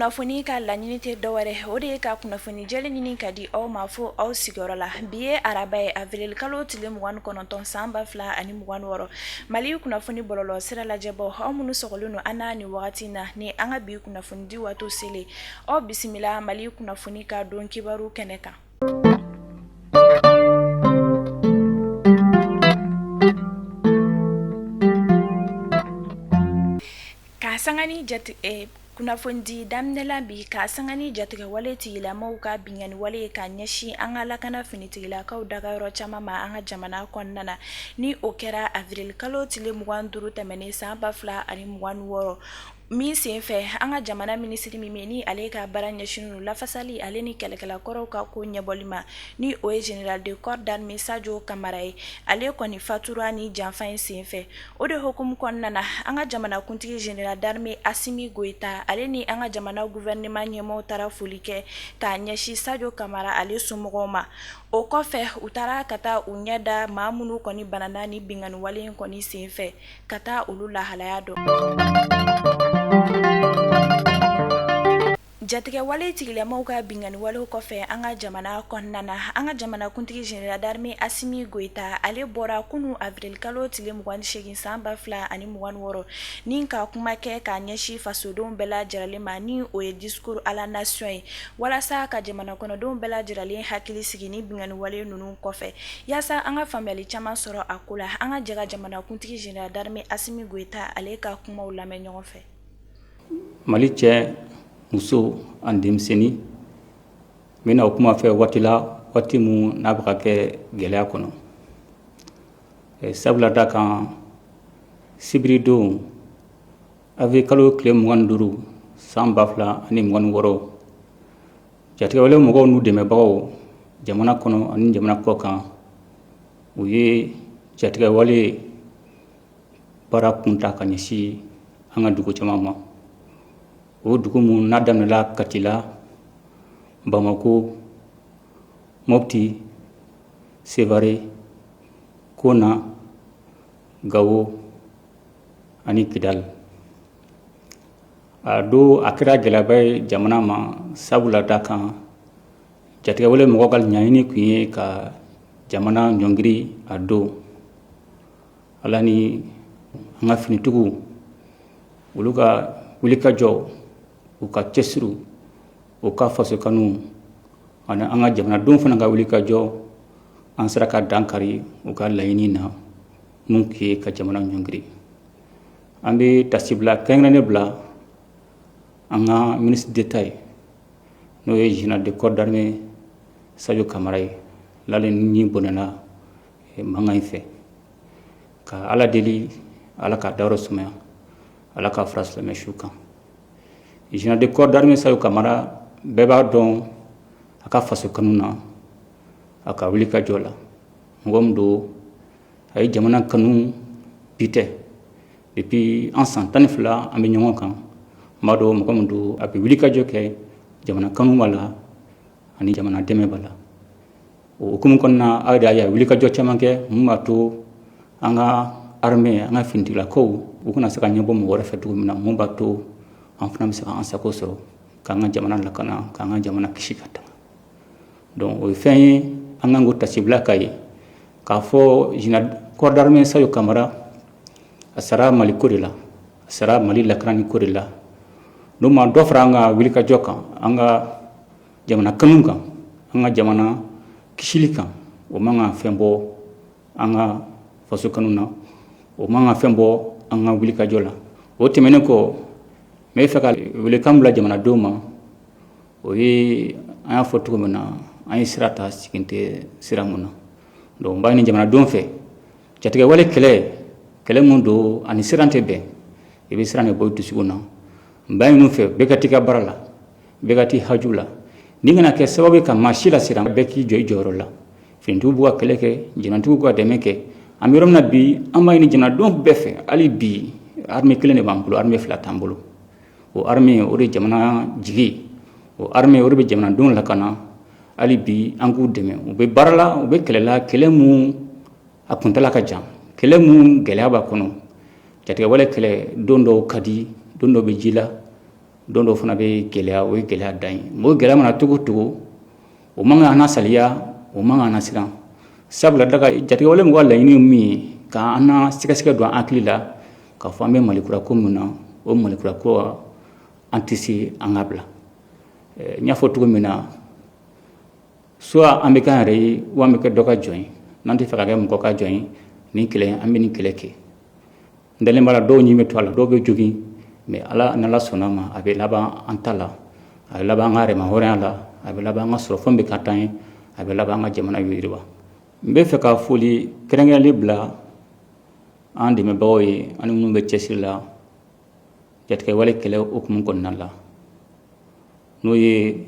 Kunnafoni ka laɲini tɛ dɔwɛrɛ, o de ye ka kunnafoni jɛlen ɲini ka di aw ma fo aw sigiyɔrɔ la. Bi ye araba ye, avril kalo tile 29 san 2026. Mali Kunnafoni bɔlɔlɔ sira lajɛbaw, aw minnu sɔgɔlen don an na nin wagati na, ni an ka bi kunnafoni di waati selen, aw bisimila Mali Kunnafoni ka don kibaru kɛnɛ kan. Ka sanga ni jate kunnafonidi daminɛ la bi, ka sanga ni jatigɛwale tigilamaw ka binkanni wale ye ka ɲɛsin an ka lakana finitigilakaw dagayɔrɔ caman ma an ka jamana kɔnɔna na, ni o kɛra avril kalo tile 25 tɛmɛnen san 2026 min senfɛ, an ka jamana minisiri min bɛ ni ale ka baara ɲɛsinnen don lafasali ale ni kɛlɛkɛlakɔrɔw ka ko ɲɛbɔli ma, ni o ye général de corps d'armée Sadio Kamara ye, ale kɔni fatura ni janfa in senfɛ. O de hukumu kɔnɔna na, an ka jamanakuntigi général d'armée Assimi Goïta, ale ni an ka jamana gouvernement ɲɛmaaw taara foli kɛ k'a ɲɛsin Sadio Kamara ale somɔgɔw ma. O kɔfɛ, u taara ka taa u ɲɛ da maa minnu kɔni banana ni binkanni wale in kɔni senfɛ, ka taa olu lahalaya dɔn. Jatigɛwale tigilamaw ka binkanni walew kɔfɛ an ka jamana kɔnɔna na, an ka jamanakuntigi général d'armée Assimi Goïta, ale bɔra kunun avril kalo tile 28 san 2026 ni ka kuma kɛ k'a ɲɛsin fasodenw bɛɛ lajɛlen ma, ni o ye discours à la nation ye, walasa ka jamana kɔnɔdenw bɛɛ lajɛlen hakili sigi ni binkanni wale ninnu kɔfɛ. Yaasa an ka faamuyali caman sɔrɔ a ko la, an ka jɛ ka jamanakuntigi général d'armée Assimi Goïta ale ka kumaw lamɛn ɲɔgɔn fɛ. Mali cɛ, muso ani denmisɛnnin, n bɛna o kuma fɛ waati la, waati min n'a bɛ ka kɛ gɛlɛya kɔnɔ, sabula da kan sibiridon avril kalo tile 25 san 2026, jatigɛwale mɔgɔw n'u dɛmɛbagaw jamana kɔnɔ ani jamana kɔ kan, u ye jatigɛwale baara kunta ka ɲɛsin an ka dugu caman ma. O dugu minnu n'a daminɛla Kati la, Bamako, Mopti, Sevare, Kona, Gawo ani Kidal. A don a kɛra gɛlɛyaba ye jamana ma, sabula da kan jatigɛwale mɔgɔ ka ɲɛɲini tun ye ka jamana ɲɔngiri a don. Ala ni an ka finitigiw, olu ka wulikajɔ, u ka cɛsiriw, u ka fasokanu ani an ka jamanadenw fana ka wulikajɔ, an sera ka dan kari u ka laɲini na mun tun ye ka jamana ɲɔngiri. An bɛ tasibila kɛrɛnkɛrɛnnen bila an ka ministre d'État ye, n'o ye général de corps d'armée Sadio Kamara ye, n'ale ni bɔnɛna mankan in fɛ, ka Ala deli, Ala ka dayɔrɔ sumaya, Ala ka fara silamɛ su kan. Général de corps d'armée Sadio Kamara, bɛɛ b'a dɔn a ka faso kanu na, a ka wulikajɔ la. Mɔgɔ min don, a ye jamana kanu bi tɛ, depuis an san 12 an bɛ ɲɔgɔn kan. N b'a dɔn mɔgɔ min don, a bɛ wulikajɔ kɛ, jamana kanu b'a la ani jamana dɛmɛ b'a la. O hukumu kɔnɔna, aw de y'a ye a ye wulikajɔ caman kɛ mun b'a to an ka armée, an ka finitigilakaw, u kana se ka ɲɛbɔ mɔgɔ wɛrɛ fɛ cogo min na, mun b'a to an fana bɛ se k'an sago sɔrɔ, k'an ka jamana lakana, k'an ka jamana kisi ka tanga. Donc o ye fɛn ye an kan k'o tasibila k'a ye k'a fɔ général corps d'armée Sadio Kamara, a sara Mali ko de la, a sara Mali lakanani ko de la. N'o ma dɔ fara an ka wulikajɔ kan, an ka jamana kanu kan, an ka jamana kisili kan, o man ka fɛn bɔ an ka faso kanu na, o man ka fɛn bɔ an ka wulikajɔ la. O tɛmɛnen kɔ, n bɛ fɛ ka welekan bila jamanadenw ma. O ye an y'a fɔ cogo min na, an ye sira ta, segin tɛ sira mun na. Donc n b'a ɲini jamanadenw fɛ, jatigɛwale kɛlɛ, kɛlɛ mun don ani siran tɛ bɛn, i bɛ siran de bɔ i dusukun na. N b'a ɲini u fɛ, bɛɛ ka t'i ka baara la, bɛɛ ka t'i haju la, ni kana kɛ sababu ye ka maa si lasiran. Bɛɛ k'i jɔ i jɔyɔrɔ la. Finitigiw b'u ka kɛlɛ kɛ, jamanatigiw b'u ka dɛmɛ kɛ. An bɛ yɔrɔ min na bi, an b'a ɲini jamanadenw bɛɛ fɛ hali bi, armée kelen de b'an bolo, armée fila t'an bolo. O armée, o de ye jamana jigi, o armée, o de bɛ jamanadenw lakana. Hali bi an k'u dɛmɛ, u bɛ baara la, u bɛ kɛlɛ la, kɛlɛ mun a kuntala ka jan, kɛlɛ mun gɛlɛya b'a kɔnɔ. Jatigɛwale kɛlɛ, don dɔw ka di, don dɔw bɛ ji la. Don dɔw fana bɛ gɛlɛya, o ye gɛlɛya dan ye. O gɛlɛya mana cogo o cogo, o man kan nasaliya, o man kan nasiran, sabula daga jatigɛwale mɔgɔ laɲini min ye k'an na sɛgɛsɛgɛ don an hakili la k'a fɔ an bɛ Malikura ko min na, o Malikura ko an tɛ se an ka bila. N y'a fɔ cogo min na, soit an bɛ k'an yɛrɛ ye, ou an bɛ kɛ dɔ ka jɔn ye. N'an tɛ fɛ ka kɛ mɔgɔ ka jɔn ye, nin kɛlɛ, an bɛ nin kɛlɛ kɛ. N dalen b'a la, dɔw ɲin bɛ to a la, dɔw bɛ jogin, mais Ala n'Ala sɔnna ma, a bɛ laban an ta la, a bɛ laban an ka yɛrɛmahɔrɔnya la, a bɛ laban an ka sɔrɔ fɛn bɛ ka taa ye, a bɛ laban an ka jamana yiriwa. N bɛ fɛ ka foli kɛrɛnkɛrɛnlen bila an dɛmɛbagaw ye, ani minnu bɛ cɛsiri la jatigɛwale kɛlɛ hukumu kɔnɔna la, n'o ye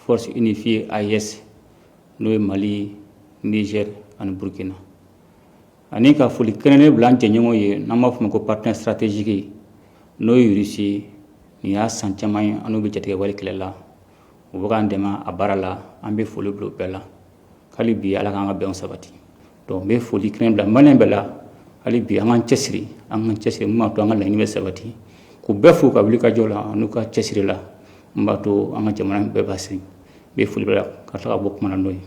Force unifiée AES, n'o ye Mali, Niger ani Burkina, ani ka foli kɛrɛnkɛrɛnnen bila an jɛɲɔgɔnw ye, n'an b'a fɔ ma ko partenaire stratégique, n'o ye Russie. Nin y'a san caman ye an n'u bɛ jatigɛwale kɛlɛ la, u bɛ k'an dɛmɛ a baara la. An bɛ foli bila u bɛɛ la. Hali bi, Ala k'an ka bɛn sabati. Donc n bɛ foli kɛrɛn bila malien bɛɛ la. Hali bi, an k'an cɛsiri, an k'an cɛsiri, mun b'a to an ka laɲini bɛ sabati. K'u bɛɛ fo ka wuli ka jɔ la n'u ka cɛsiri la, n b'a to an ka jamana bɛɛ b'a sigi. N bɛ foli bila ka tila ka bɔ kuma na n'o ye.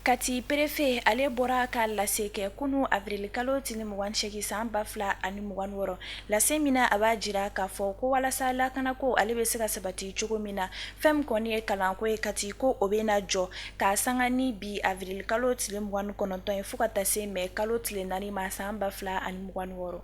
Kati préfet, ale bɔra ka lase kɛ kunu avril kalo tile 28 san 2026. Lase min na, a b'a jira k'a fɔ ko walasa lakanako ale bɛ se ka sabati cogo min na, fɛn min kɔni ye kalanko ye Kati, ko o bɛ na jɔ k'a sanga ni bi avril kalo tile 29 ye fo ka taa se mai kalo tile 4 ma san 2026.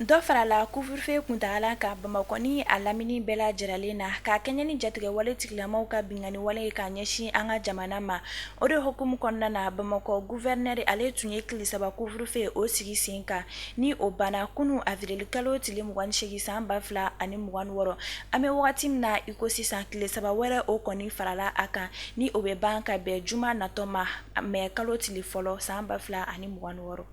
Dɔ farala couvre-feu kuntaala kan Bamakɔ ni a lamini bɛɛ lajɛlen na, ka kɛɲɛ ni jatigɛwale tigilamaw ka binkanni wale ye ka ɲɛsin an ka jamana ma. O de hukumu kɔnɔna na, Bamakɔ gouverneur, ale tun ye tile 3 couvre-feu o sigi sen kan, ni o banna kunun avril kalo tile 28 san 2026. An bɛ wagati min na iko sisan, tile 3 wɛrɛ o kɔni farala a kan, ni o bɛ ban ka bɛn juma natɔ ma, mai kalo tile fɔlɔ san 2026.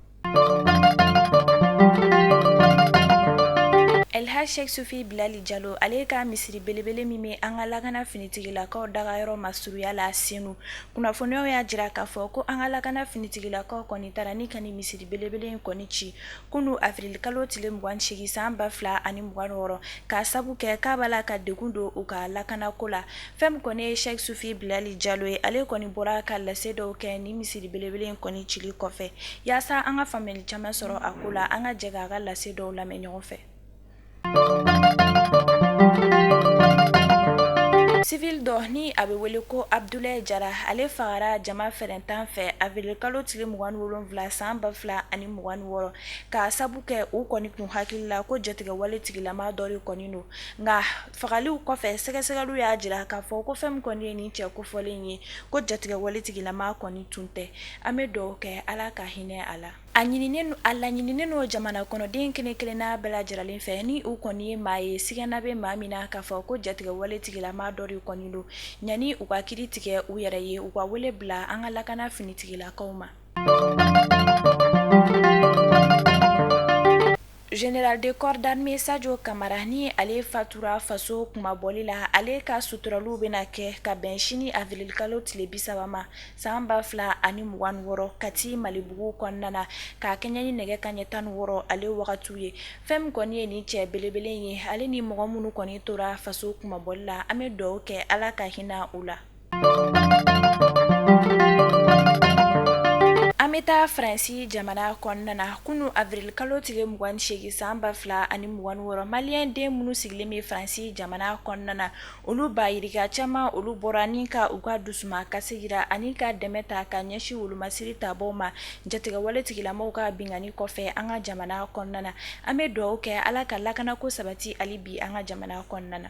Elhaj Sheikh Sufi Bilali Jalo, ale ka misiri belebele min bɛ an ka lakana finitigilakaw dagayɔrɔ masurunya la Senu, kunnafoniyaw y'a jira k'a fɔ ko an ka lakana finitigilakaw kɔni taara ni ka nin misiri belebele in kɔni ci kunun avril kalo tile 28 san 2026, k'a sabu kɛ k'a b'a la ka degun don u ka lakanako la. Fɛn min kɔni ye Sheikh Sufi Bilali Jalo ye, ale kɔni bɔra ka lase dɔw kɛ nin misiri belebele in kɔni cili kɔfɛ. Yaasa an ka faamuyali caman sɔrɔ a ko la, an ka jɛ k'a ka lase dɔw lamɛn ɲɔgɔn fɛ. Civil dɔ ni a bɛ wele ko Abdoulaye Jara, ale fagara jama fɛrɛntan fɛ avril kalo tile 27 san 2026, k'a sabu kɛ u kɔni tun hakili la ko jatigɛwale tigilama dɔ de kɔni don. Nka fagaliw kɔfɛ, sɛgɛsɛgɛliw y'a jira k'a fɔ ko fɛn min kɔni ye nin cɛ kofɔlen ye, ko jatigɛwale tigilama kɔni tun tɛ. An bɛ dugawu kɛ, Ala ka hinɛ a la. A laɲininen don jamana kɔnɔden kelen kelenna bɛɛ lajɛlen fɛ, ni u kɔni ye maa ye sigana bɛ maa min na k'a fɔ ko jatigɛwale tigilama dɔ de kɔni don, yanni u ka kiri tigɛ u yɛrɛ ye, u ka wele bila an ka lakana finitigilakaw ma. Général de corps d'armée Sadio Camara, ni ale fatura faso kunmabɔli la, ale ka suturaliw bɛna kɛ ka bɛn sini avril kalo tile 30 ma san 2026 Kati Malibugu kɔnɔna na, k'a kɛɲɛ ni nɛgɛ kanɲɛ 16 ale wagatiw ye. Fɛn min kɔni ye nin cɛ belebele ye, ale ni mɔgɔ minnu kɔni tora faso kunmabɔli la, an bɛ dugawu kɛ, Ala ka hinɛ u la. An bɛ taa Faransi jamana kɔnɔna na. Kunun avril kalo tile 28 san 2026, malien den minnu sigilen bɛ Faransi jamana kɔnɔna na, olu ba yirika caman olu bɔra ni ka u ka dusumakasi jira ani ka dɛmɛ ta ka ɲɛsin wolomasiri tabaw ma jatigɛwale tigilamaw ka binkanni kɔfɛ an ka jamana kɔnɔna na. An bɛ dugawu kɛ, Ala ka lakanako sabati hali bi an ka jamana kɔnɔna na.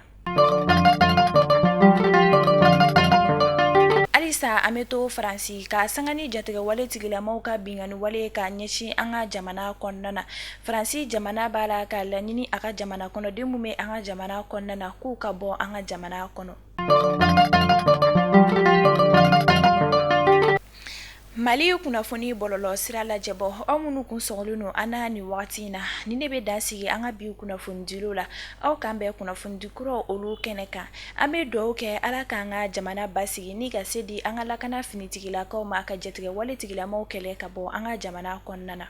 Halisa an bɛ to Faransi, ka sanga ni jatigɛwale tigilamaw ka binkanni wale ka ɲɛsin an ka jamana kɔnɔna na. Faransi jamana b'a la ka laɲini a ka jamana kɔnɔden minnu bɛ an ka jamana kɔnɔna na, k'u ka bɔ an ka jamana kɔnɔ. Mali kunnafoni bɔlɔlɔ sira lajɛbɔ, aw minnu kun sɔgɔlen don an na nin wagati in na, ni ne bɛ dan sigi an ka bi kunnafonidilaw la. Aw k'an bɛn kunnafonidi kuraw olu kɛnɛ kan. An bɛ dugawu kɛ Ala k'an ka jamana basigi ni ka se di an ka lakana finitigilakaw ma ka jatigɛwale tigilamaw kɛlɛ ka bɔ an ka jamana kɔnɔna na.